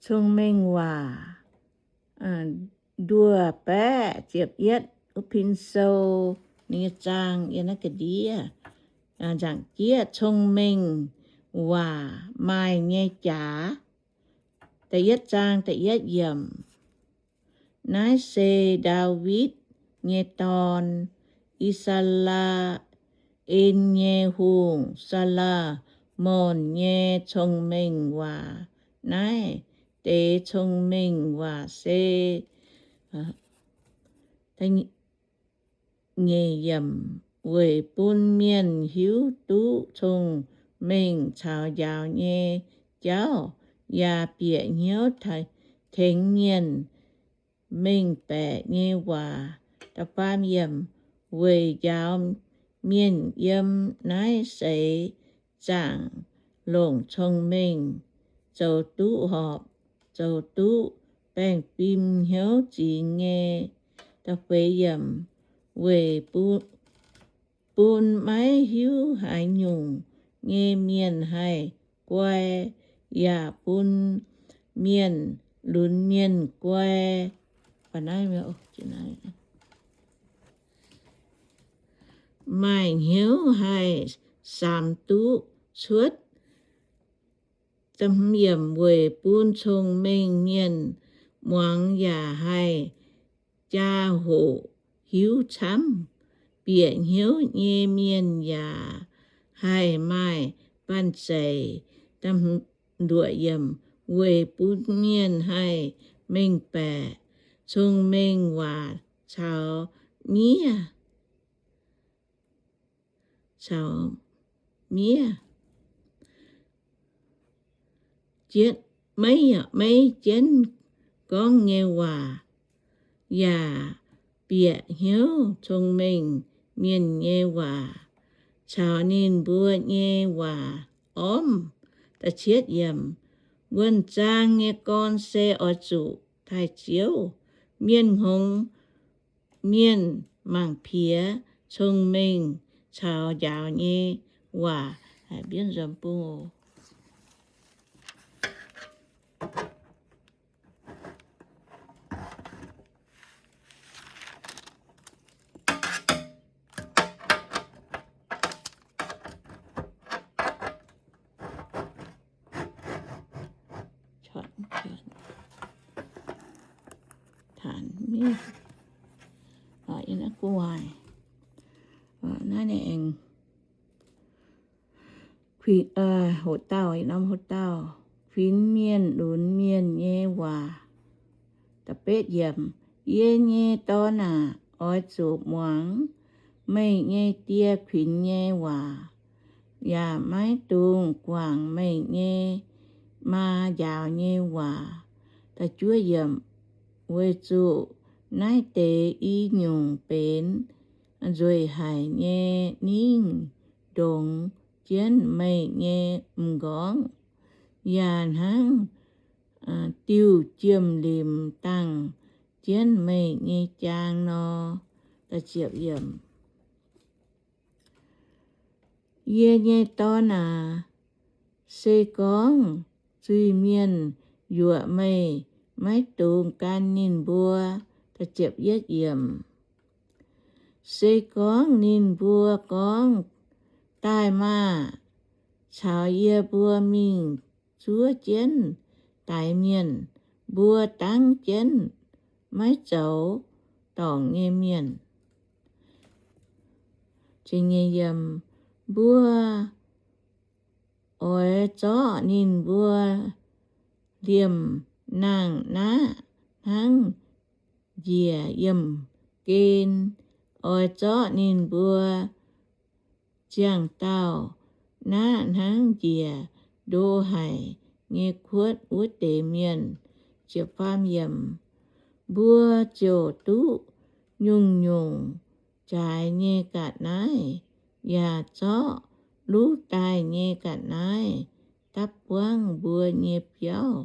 Cong-Mengh Waac, nduov baeqv ziepc yietv, Pin Sou, ninh nyei zaang yiem naaiv ga'ndiev. Nzaangc jieqv, Cong-Mengh Waac Maaih Nyei Jaax. Da'yietv zaang da'yietv yiemc. Naaiv se Ndaawitv nyei dorn, I^saa^laa^en nyei hungh, Saa^lo^morn nyei cong-mengh waac. Naaiv deix cong-mengh waac se weic bun mienh hiuv duqv cong-mengh caux njaaux nyei jauv, yaac bieqc hnyouv tengx mienh mengh baeqc nyei waac. Weic njaaux mienh yiem naaiv seix zaangc longc cong-mengh, zoux duqv horpc, zoux duqv baengh fim hnyouv zingx nyei. Weic bun maiv hiuv haaix nyungc nyei mienh haih guai, yaac bun mienh lunx mienh guai. Maaih hnyouv haih samx duqv cuotv. Weic bun cong-mengh mienh muangx yaac haih jaa hoqc hiuv camv. Bieqc hnyouv nyei mienh yaac haih maaih banh zeic. Weic bun mienh haih mengh baeqc cong-mengh waac caux miev, caux miev, maiv jienv gorngv nyei waac, yaac bieqc hnyouv cong-mengh mienh nyei waac caux ninh mbuo nyei waac ormv. Wuonh zaang nyei gorn se oix zuqc taaih Ziouv. Mienh hngongx mienh mangc piex cong-mengh caux njaaux nyei waac. Naaiv aengx hoqc dauh, norm hoqc dauh, kuinx mienh lunx mienh nyei waac. Yie nyei dorn aac, oix zuqc muangx meih nyei die kuinx nyei waac, yaac maiv dungx guangc meih nyei maa njaaux nyei waac. Weic zuqc naaiv deix i nyungc benx nzueic haic nyei ningv ndongx jienv meih nyei m'nqorngv, yaac hnangv diuh jiem-limc dangh jienv meih nyei jaang nor. Yie nyei dorn aac, se gorngv zuiz-mienh yuoqc meih, maiv dungx gan ninh mbuo. Se gorngv ninh mbuo gorngv, Daaih maah! Caux yie mbuo mingh zuov jienv daix mienh, mbuo dangv jienv maiv zoux dorngc nyei mienh. Mbuo oix zorqv ninh mbuo liemh nangh naqv hnangv njiec yiemh gen. Oix zorqv ninh mbuo ziangh dauh naqv hnangv njiec ndo haic nyei kuotv wuov deix mienh. Mbuo ziouc duqv nyungc-nyungc jaaix nyei ga'naaiv, yaac zorqv luv daaih nyei ga'naaiv dapv buangv mbuo nyei biauv.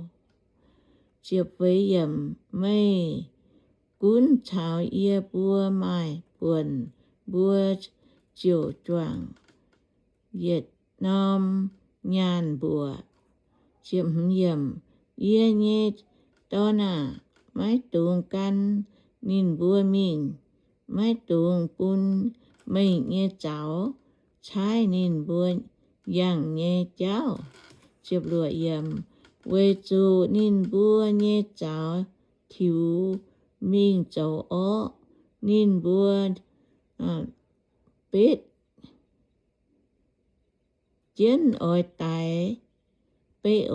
Meih gunv caux yie mbuo maaih buonc, mbuo ziouc juangc yietc norm nyaanh mbuoqc. Yie nyei dorn aah! Maiv dungx gan ninh mbuo mingh. Maiv dungx bun meih nyei zaux caaiv ninh mbuo yangh nyei jauv, weic zuqc ninh mbuo nyei zaux tiux mingh zoux orqv. Ninh mbuo betv jienv oix daix, betv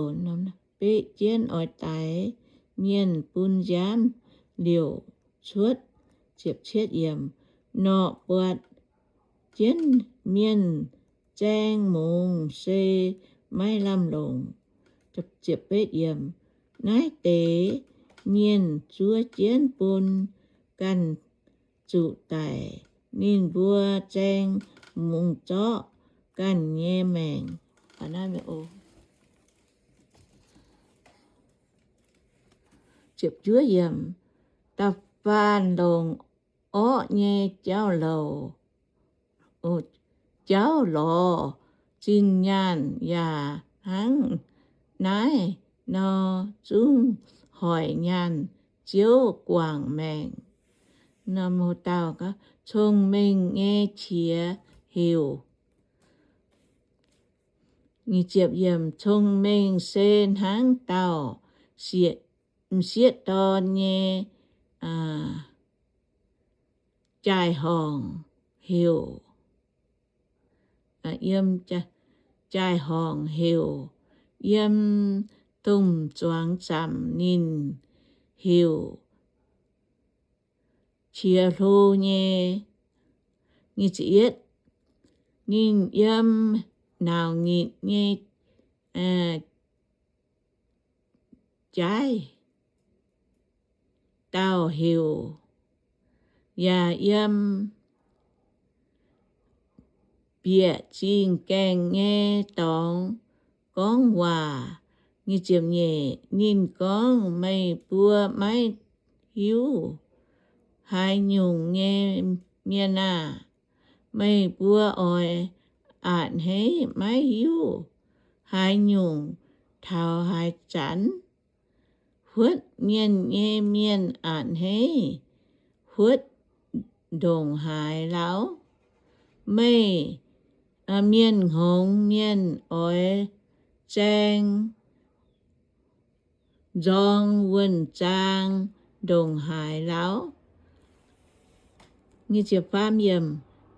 jienv oix daix mienh bun nziaamv liouc cuotv. Norqc buatc jienv mienh zaeng mungz se maiv lamh longc. Naaiv deix mienh zuov jienv bun ganh zuqc daic. Ninh mbuo zaeng mungz zorqv ganh nyei maengc. Da'faanh longc orqv nyei jauv-louc, jauv lorz zinh nyaanh, yaac hnangv naaiv nor zungv hoic nyaanh Ziouv guangc maengc. Cong-mengh nyei qiex heuc. Cong-mengh se hnangv dauh m'sieqv dorn nyei jaai-horngc heuc, yiem jaai-horngc heuc, yiem domh zuangx zaamc ninh heuc qiex hlo nyei. Ninh yiem nauz nyitc nyei jaaiv dauh heuc, yaac yiem bieqc zingh gaengh nyei dorngx gorngv waac. Ninh gorngv, Meih mbuo maiv hiuv haaix nyungc nyei mienh aah! Meih mbuo oix a'hneiv maiv hiuv haaix nyungc taux haaix zanc? Huotv mienh nyei mienh a'hneiv huotv ndongc haaix lauh? Meih mienh hngongx mienh oix zaeng nzorng wuonh zaang ndongc haaix lauh?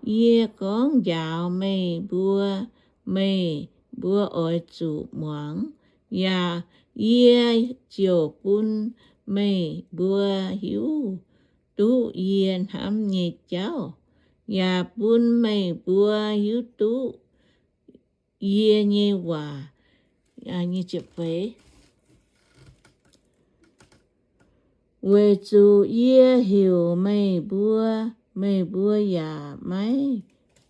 Yie gorngv njaaux meih mbuo, meih mbuo oix zuqc muangx, yaac yie ziouc bun meih mbuo hiuv duqv yie hnamv nyei jauv, yaac bun meih mbuo hiuv duqv yie nyei waac. Weic zuqc yie heuc meih mbuo, meih mbuo yaac maiv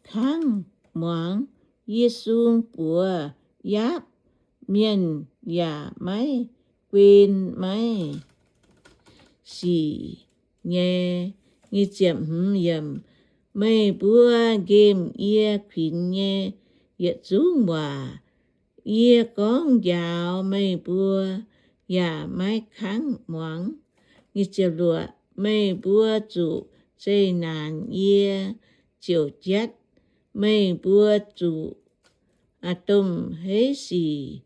kangv muangx. Yie sung buoz yaapv mienh yaac maiv guen maiv sic nyei. Meih mbuo nqemh yie kuinx nyei yietc zungv waac, yie gorngv njaaux meih mbuo yaac maiv kangv muangx. Meih mbuo zuqc zeqc naanc yie ziouc jatv. Meih mbuo zuqc domh heiv sic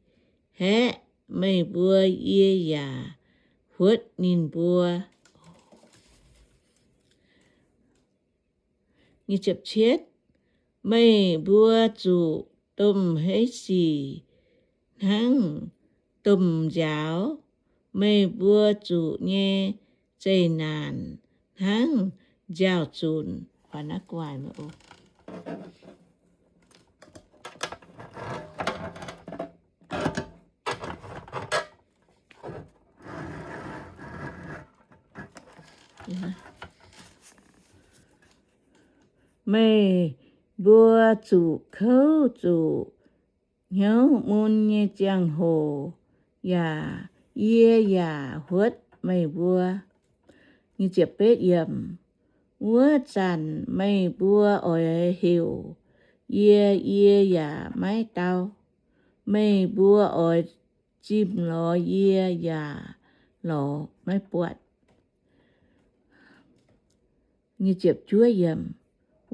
haeqv meih mbuo, yie yaac huotv ninh mbuo. Meih mbuo zuqc domh heiv sic hnangv domh nziaaux, meih mbuo zuqc nyei zeqc naanc hnangv nziaaux-zunc. Meih mbuo zuqc kouv zuqc hnyouv mun nyei ziangh hoc, yaac yie yaac huotv meih mbuo. Wuov zanc meih mbuo oix heuc yie, yie yaac maiv dau. Meih mbuo oix zimh lorz yie yaac lorz maiv buatc.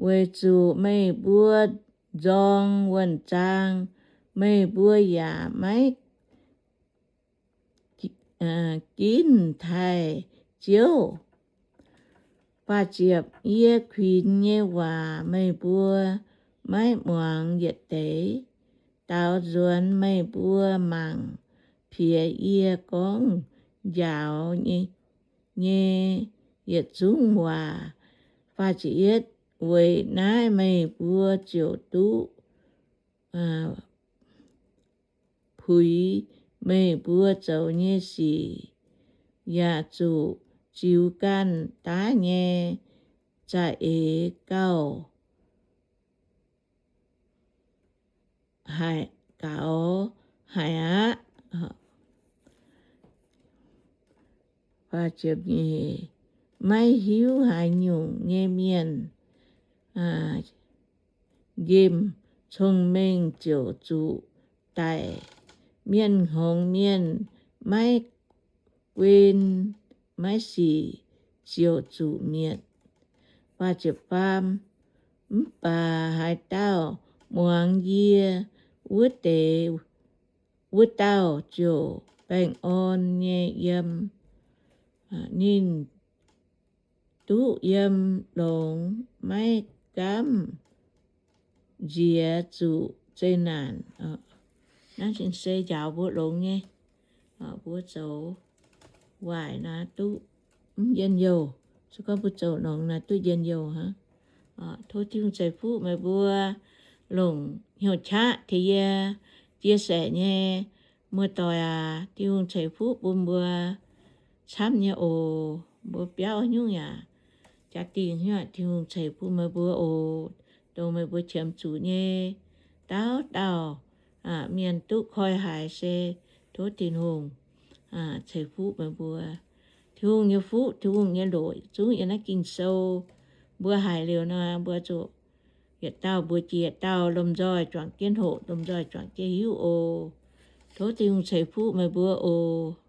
Weic zuqc meih mbuo nzorng wuonh zaang, meih mbuo yaac maiv ginv taaih Ziouv. Yie kuinx nyei waac meih mbuo maiv muangx yietc deix. Daaux nzuonx meih mbuo mangc piex yie gorngv njaaux nyei yietc zungv waac. Weic naaiv meih mbuo ziouc duqv puix meih mbuo zoux nyei sic, yaac zuqc ziux ganh daav nyei za'eix gauh gaux haic aqv. Maiv hiuv haaix nyungc nyei mienh nqemh cong-mengh ziouc zuqc daic. Mienh hngongx mienh maiv guen maiv sic ziouc zuqc mietc. Mv baac haaix dauh muangx yie wuov deix, wuov dauh ziouc baengh orn nyei yiem. Ninh duqv yiem longx, maiv gaamv nziex zuqc zeqc naanc. Naaiv se njaaux mbuo longx nyei. Mbuo zoux waaic naaiv duqv mv njien-youh. Se gorngv mbuo zoux nongx naaiv duqv njien-youh hnangv. Tov Tin-Hungh ceix fuqv meih mbuo longc hnyouv qaqv tengx yie chia sẻ nyei muoz-doic aac, Tin-Hungh ceix fuqv bun mbuo camv nyei oc. Mbuo biauv nyungc yaac jaa-dingh nyungc, Tin-Hungh ceix fuqv meih mbuo oc. Dongh meih mbuo qiemx zuqc nyei dauh dauh mienh duqv koi haiz se tov Tin-Hungh ceix fuqv meih mbuo. Tin-Hungh nyei fuqv, Tin-Hungh nyei loc zungv yiem naaiv Ging-Sou. Mbuo haiz liuz nor, mbuo zuqc yietc dauh mbuox jiex yietc dauh, lomh nzoih juangc jienv hoqc, lomh nzoih juangc jienv hiuv oc. Tov Tin-Hungh ceix fuqv meih mbuo oc.